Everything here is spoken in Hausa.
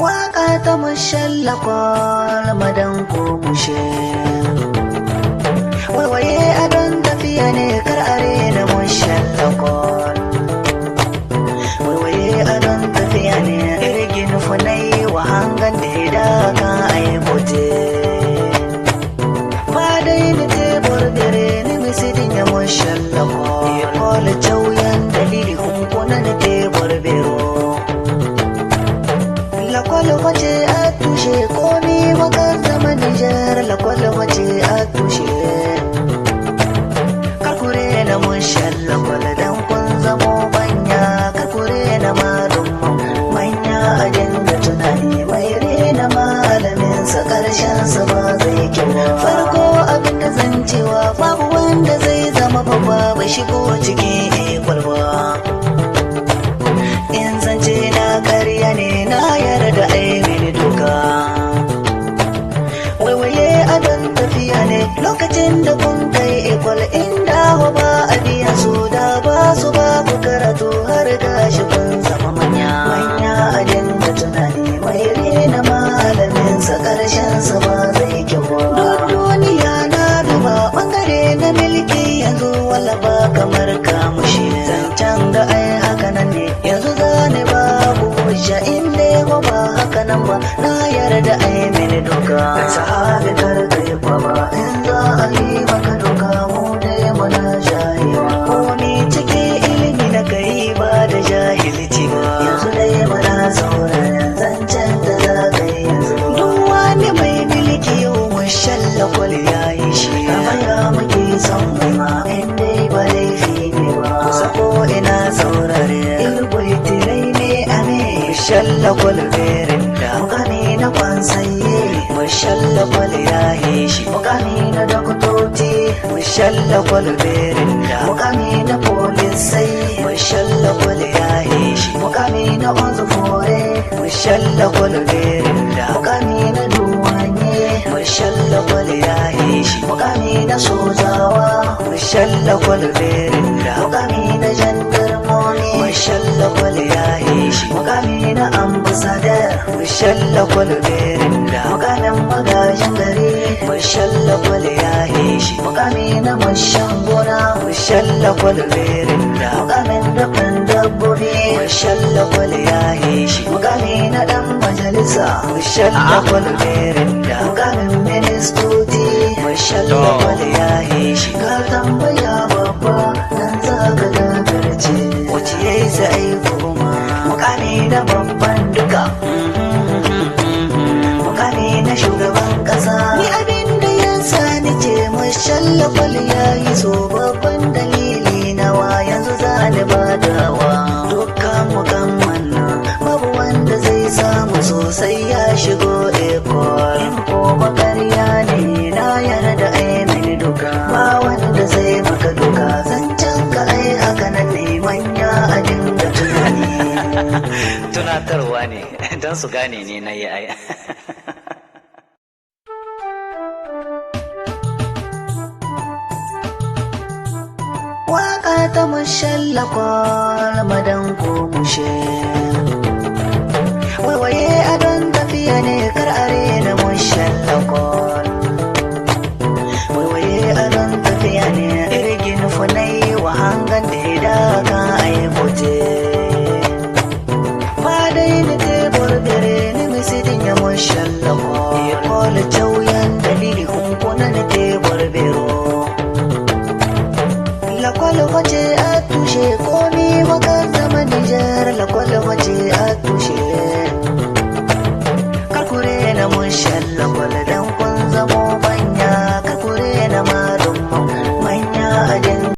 Waka ta mashallakon madan ko mushe. Waiwaye adon tafiya ne, kar are na mashallakon. Waiwaye adon tafiya ne, irgin funai wa hangan da daka aibote. Ba dai ni tebur dare ni misidin ya mashallakon. Kola cauyan dalili hunkuna ni tebur bero. Lakwal wace a tushe komi wakan zama Nijar, lakwal wace a tushe. Karkure na mushen lakwal dan kun zamo manya, karkure na malumman manya, a dinga tunani, mai rena malamin sa karshen sa ba zai kyau. Farko abin da zan cewa, babu wanda zai zama babba bai shigo cikin kwalba. In zance na karya ne, na yarda ai mini doka. Waiwaye adon tafiya ne, lokacin da kun kai école, inda ba a biya su da ba su ba ku karatu, har gashi kun zama manya. Manya a dinga tunani, mai rena malamin sa karshen sa ba zai kyau ba. Duk duniya na duba bangare na milki yanzu, wala ba kamar kamushi. Zancen da ai haka nan ne, yanzu zane babu hujja, inda ba ba haka nan ba, na yarda ai mini doka. Sahabi, kar kai kwaba in za a yi maka doka, mu dai muna jayewa. Komi ciki ilimi na kai ba da jahilci ba, yanzu dai muna sauraron zancen da za ka yi yanzu. Duk wani mai milki yau mashallakol ya yi shi, kamar muke son mai ma in dai ba laifi ne ba. Kusa ko ina saurare irgwai tirai ne ame mashallakol berin da mukami na kwansaye, mashallakol ya yi shi, mukami na doktoci, mashallakol berin da mukami na polisai, mashallakol ya yi shi, mukami na onzufore, mashallakol berin da mukami na duwanye, mashallakol ya yi shi, mukami na sojawa, mashallakol berin da mukami na jandarmomi, mashallakol ya yi shi, mukami na ambasadar, mashallakol berin da mukamin magajin gari, mashallakol ya yi shi, mukami na mashan gona, mashallakol berin da mukamin daban dabbobi, mashallakol ya yi shi, mukami na dan majalisa, mashallakol berin da mukamin ministoci, mashallakol ya yi shi. Ga tambaya babba nan za ka gagarce, wace ya yi sai goma, mukami na babban duka, mukami na shugaban kasa. Ni abin da ya sani ce mashallafal ya yi so, babban dalili nawa yanzu za ni badawa. Dukkan mukamman nan babu wanda zai samu sosai ya shigo école. In ko makarya ne, na yarda ai mini duka. Ba wanda zai maka duka, zancen ka ai haka nan ne, manya a dinga tunani. Tunatarwa ne don su gane ne na yi ai. Waka ta mashallakon madan ko mushe. Waiwaye adon tafiya ne, kar are na mashallakon. Waiwaye adon tafiya ne, irgin funai wa hangan da daka aibote. Ba dai ni tebur dare ni misidin ya mashallakon. Kola cauyan dalili hunkuna ni tebur bero. Lakwal wace a tushe komi wakan zama Nijar, lakwal wace a tushe.